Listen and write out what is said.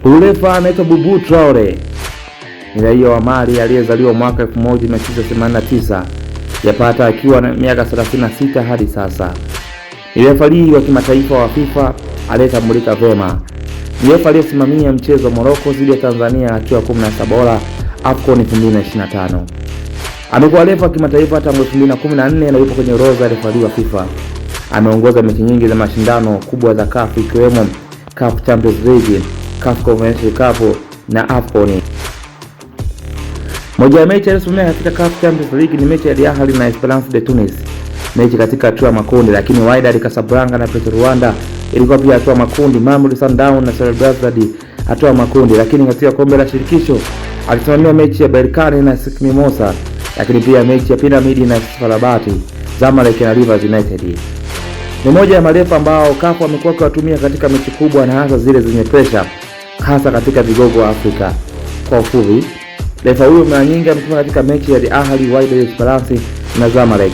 Huyu refa anaitwa Boubou Traore, ni raia wa Mali aliyezaliwa mwaka 1989 yapata akiwa na miaka 36 hadi sasa. Ni refari wa kimataifa wa FIFA aliyetambulika vema. Ni refa aliyesimamia mchezo wa Morocco dhidi ya Tanzania hatua ya 16 bora AFCON 2025. Amekuwa refa wa kimataifa tangu 2014 na yupo kwenye orodha ya refari wa FIFA. Ameongoza mechi nyingi za mashindano kubwa za CAF ikiwemo CAF Champions League, CAF Confederation Cup na AFCON. Moja ya mechi aliyosimamia katika CAF Champions League ni mechi ya Al Ahly na Esperance de Tunis, mechi katika hatua ya makundi, lakini Wydad Casablanca na Petro Luanda ilikuwa pia hatua makundi, Mamelodi Sundowns na Stade Belouizdad hatua makundi. Lakini katika kombe la shirikisho alisimamia mechi ya Berkane na ASEC Mimosas, lakini pia mechi ya Pyramid na FAR Rabat, Zamalek na Rivers United. Ni moja ya marefa ambao CAF wamekuwa wakiwatumia katika mechi kubwa na hasa zile zenye pressure, hasa katika vigogo wa Afrika. Kwa ufupi, refa huyo mara nyingi ametumika katika mechi ya Al Ahly, Wydad, Esperance na Zamalek.